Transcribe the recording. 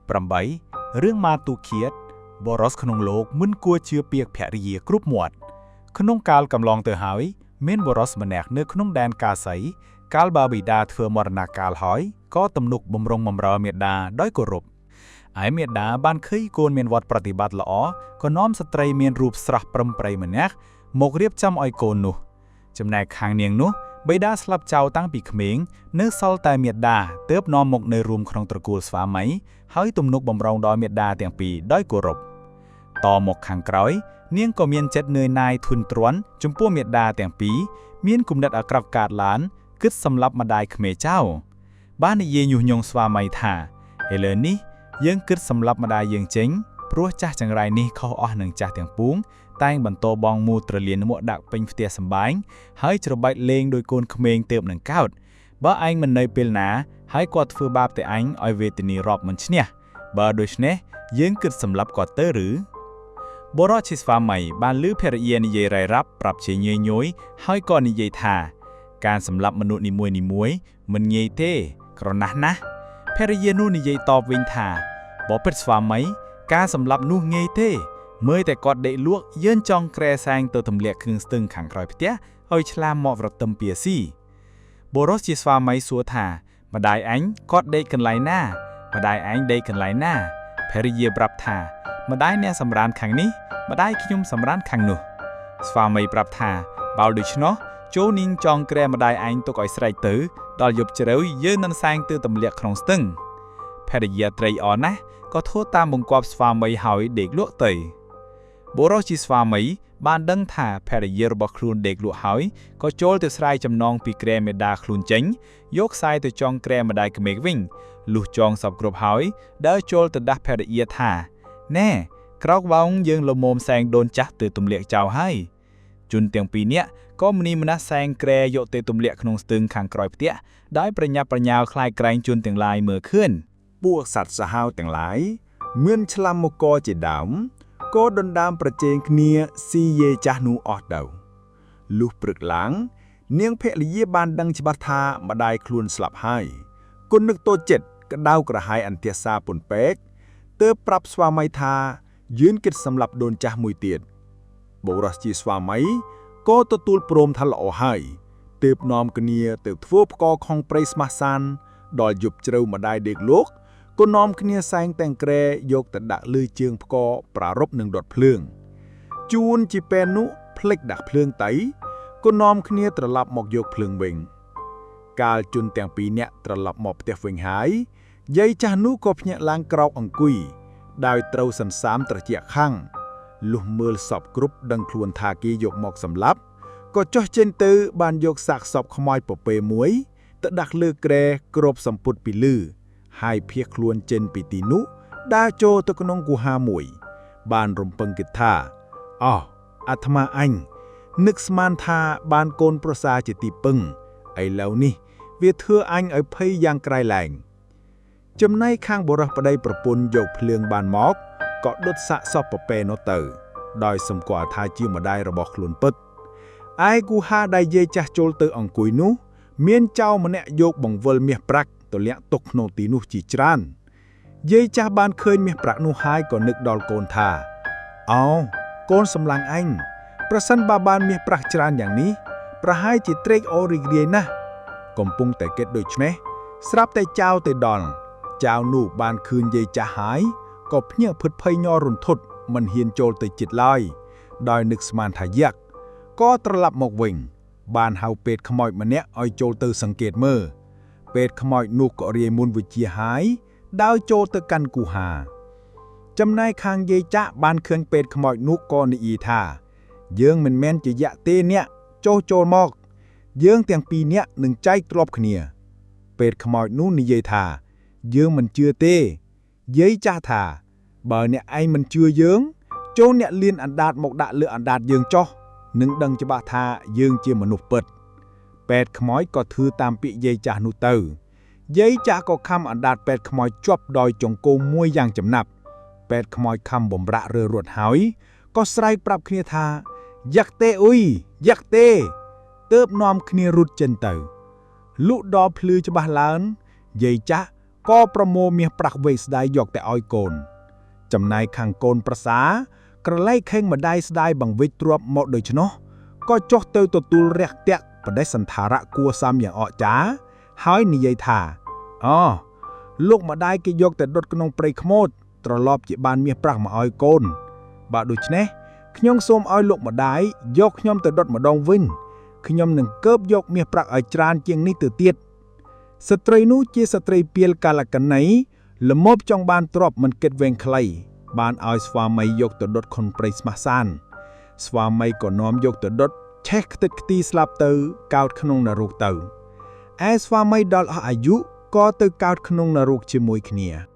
8រឿងម៉ាទូឃាតបរោះក្នុងលោកមិនគួរជឿពាក្យភរិយាគ្រប់មាត់ក្នុងកាលកំឡងទៅហើយមានបរោះម្នាក់នៅក្នុងដែនកាសីកាលបាបិតាធ្វើមរណកាលហើយក៏ទំនុកបំរុងបំរើមេដាដោយគោរពឯមេដាបានឃើញកូនមានវត្តប្រតិបត្តិល្អក៏នាំស្ត្រីមានរូបស្រស់ប្រឹមប្រៃម្នាក់មករៀបចំឲ្យកូននោះចំណែកខាងនាងនោះបិតាស្លាប់ចោលតាំងពីក្មេងនៅសល់តែមេដាទើបនាំមកនៅរួមក្នុងត្រកូលស្វាមីហើយទំនុកបំរុងដល់មេដាទាំងពីរដោយគោរពតមកខាងក្រោយ នាងក៏មានចិត្តនឿយណាយធុញទ្រាន់ចំពោះមេដាទាំងពីរមានគំនិតអាក្រក់កើតឡានគិតសម្លាប់ម្ដាយក្មេចៅបាននិយាយញុះញង់ស្វាមីថាឥឡូវនេះយើងគិតសម្លាប់ម្ដាយយើងចេញព្រោះចាស់ចង្រៃនេះខុសអស់នឹងចាស់ទាំងពួងតែងបន្តបងមូត្រលៀនមកដាក់ពេញផ្ទះសម្បែងហើយច្របាច់លេងដោយកូនក្មេងទើបនឹងកោតបើឯងមិននៅពេលណាហើយគាត់ធ្វើបាបតែឯងឲ្យវេទនីរាប់មិនឈ្នះបើដូច្នេះយើងគិតសម្លាប់គាត់ទៅឬ បុរសជាស្វាមីបានឮភរិយានិយាយរ៉ៃរ៉ាប់ប្រាប់ជាញយញយហើយក៏និយាយថាការសម្លាប់មនុស្សនីមួយៗមិនងាយទេក្រណាស់ណាស់ភរិយានោះនិយាយតបវិញថាបបិទ្ធស្វាមីការសម្លាប់នោះងាយទេមើលតែគាត់ដេកលក់យើងចង់ក្រែសែងទៅទម្លាក់គ្រឿងស្ទឹងខាងក្រោយផ្ទះឲ្យឆ្លាមមករទឹមពាស៊ីបុរសជាស្វាមីសួរថាម្ដាយអញគាត់ដេកកន្លែងណាម្ដាយឯងដេកកន្លែងណាភរិយាប្រាប់ថាម្ដាយអ្នកសម្រានខាងនេះម្ដាយខ្ញុំសម្រានខាងនោះស្វាមីប្រាប់ថាបើដូច្នោះចូលនាងចងក្រែម្ដាយឯងទុកឲ្យស្រែកទៅដល់យប់ជ្រៅយើងនឹងសែងទៅទម្លាក់ក្នុងស្ទឹងភរិយាត្រេកអរណាស់ក៏ធ្វើតាមបង្គាប់ស្វាមីហើយដេកលក់ទៅបុរសជាស្វាមីបានដឹងថាភរិយារបស់ខ្លួនដេកលក់ហើយក៏ចូលទៅស្រាយចំណងពីក្រែមេដាខ្លួនចេញយកខ្សែទៅចងក្រែម្ដាយក្មេកវិញលុះចងសពគ្រប់ហើយដើរចូលទៅដាស់ភរិយាថាណែក្រោកវោងយើងលមមសែងដូនចាស់ទៅទម្លាក់ចោលហើយជនទាំងពីរនាក់ក៏មនីមណាសែងក្រែយកទៅទម្លាក់ក្នុងស្ទឹងខាងក្រោយផ្ទះដោយប្រញាប់ប្រញាល់ខ្លាយក្រែងជនទាំងឡាយមើលឃើញ ពួកសត្វសាហាវទាំងឡាយមានឆ្លាមកជាដើមក៏ដណ្ដើមប្រជែងគ្នាស៊ីយាយចាស់នោះអស់ទៅលុះព្រឹកឡើង នាងភរិយាបានដឹងច្បាស់ថាម្ដាយខ្លួនស្លាប់ហើយគុណនឹកតូចចិត្តក្តៅក្រហាយអន្ទះសាពុនពេកទើបប្រាប់ស្វាមីថាយើងគិតសម្លាប់ដូនចាស់មួយទៀតបុរសជាស្វាមីក៏ទទួលព្រមថាល្អហើយទើបនាំគ្នាទៅធ្វើផ្កខងព្រៃស្មាស់សានដល់យប់ជ្រៅម្ដាយដេកលោក ក៏នាំគ្នាសែងតែងក្រែយកទៅដាក់លើជើងផ្កប្រារព្ធនឹងដុតភ្លើង ជួនជាពេលនោះភ្លេចដាក់ភ្លើងតៃក៏នាំគ្នាត្រឡប់មកយកភ្លើងវិញ កាលជនទាំងពីរនាក់ត្រឡប់មកផ្ទះវិញហើយយាយចាស់នោះក៏ភ្ញាក់ឡើងក្រោកអង្គុយដោយត្រូវសន្សាមត្រជាក់ខាំងលុះមើលសពគ្រប់ដឹងខ្លួនថាគេយកមកសម្លាប់ក៏ចុះចេញទៅបានយកសាកសពខ្មោចពពែមួយទៅដាក់លើគ្រែគ្របសំពត់ពីលើ ហើយភៀសខ្លួនចេញពីទីនោះដើរចូលទៅក្នុងគុហាមួយ បានរំពឹងគិតថាអោះអាត្មាអញនឹកស្មានថាបានកូនប្រសាជាទីពឹងឥឡូវនេះ វាធ្វើអញឲ្យភ័យយ៉ាងក្រៃលែងចំណែកខាងបុរសប្តីប្រពន្ធយកភ្លើងបានមកក៏ដុតសាកសពពពែនោះទៅ ដោយសម្គាល់ថាជាម្ដាយរបស់ខ្លួនពិតឯគុហាដែលយាយចាស់ចូលទៅអង្គុយនោះ មានចៅម្នាក់យកបង្វិលមាសប្រាក់ទៅលាក់ទុកក្នុងទីនោះជាច្រើនយាយចាស់បានឃើញមាសប្រាក់នោះហើយក៏នឹកដល់កូនថាអោកូនសម្លាញ់អញប្រសិនបើបានមាសប្រាក់ច្រើនយ៉ាងនេះប្រហែលជាត្រេកអររីករាយណាស់កំពុងតែគិតដូច្នេះស្រាប់តែចៅទៅដល់ចៅនោះបានឃើញយាយចាស់ហើយក៏ភ្ញាក់ភិតភ័យញ័ររន្ធត់មិនហ៊ានចូលទៅជិតឡើយដោយនឹកស្មានថាយ៉ាក់ក៏ត្រឡប់មកវិញ បានហៅពេទ្យខ្មោចម្នាក់ឲ្យចូលទៅសង្កេតមើលពេទ្យខ្មោចនោះក៏រាយមុនវិជ្ជាហើយដើរចូលទៅកាន់គូហា ចំណែកខាងយាយចាក់បានឃើញពេទ្យខ្មោចនោះក៏និយាយថា យើងមិនមែនជាយក្សទេអ្នកចុះចូលមក យើងទាំងពីរនាក់នឹងចែកទ្រព្យគ្នា ពេទ្យខ្មោចនោះនិយាយថា យើងមិនជឿទេយាយចាស់ថា បើអ្នកឯងមិនជឿយើង ចូលអ្នកលៀនអណ្ដាតមកដាក់លើអណ្ដាតយើងចុះនឹងដឹងច្បាស់ថាយើងជាមនុស្សពិត ពេទ្យខ្មោចក៏ធ្វើតាមពាក្យយាយចាស់នោះទៅយាយចាស់ក៏ខំអណ្ដាតពេទ្យខ្មោចជាប់ដោយចង្គោមួយយ៉ាងចំណាប់ពេទ្យខ្មោចខំបំរាក់រើរត់ហើយក៏ស្រែកប្រាប់គ្នាថាយ៉ាក់ទេអ៊ុយយ៉ាក់ទេទើបនាំគ្នារត់ចេញទៅលុះដល់ភ្លឺច្បាស់ឡើងយាយចាស់ ក៏ប្រមូលមាសប្រាក់វៃស្ដាយយកទៅឲ្យកូន ចំណែកខាងកូនប្រសា ក្រឡេកខេងម្ដាយស្ដាយបង្វិចទ្រពមកដូច្នោះក៏ចុះទៅទទួលរះតាក់បដិសន្ធារៈគួសមយ៉ាងអស្ចារ្យហើយនិយាយថាអូលោកម្ដាយគេយកទៅដុតក្នុងព្រៃខ្មោចត្រឡប់ជាបានមាសប្រាក់មកឲ្យកូន បើដូច្នេះខ្ញុំសូមឲ្យលោកម្ដាយយកខ្ញុំទៅដុតម្ដងវិញខ្ញុំនឹងកើបយកមាសប្រាក់ឲ្យច្រើនជាងនេះទៅទៀតស្ត្រីនោះជាស្ត្រីពាលកាលកណីល្មមចង់បានទ្រព្យមិនគិតវែងខ្លី បានឲ្យស្វាមីយកទៅដុតខុនព្រៃស្មាសាន ស្វាមីក៏នាំយកទៅដុតឆេះខ្ទេចខ្ទីស្លាប់ទៅកោតក្នុងនរកទៅឯស្វាមីដល់អស់អាយុក៏ទៅកោតក្នុងនរកជាមួយគ្នា។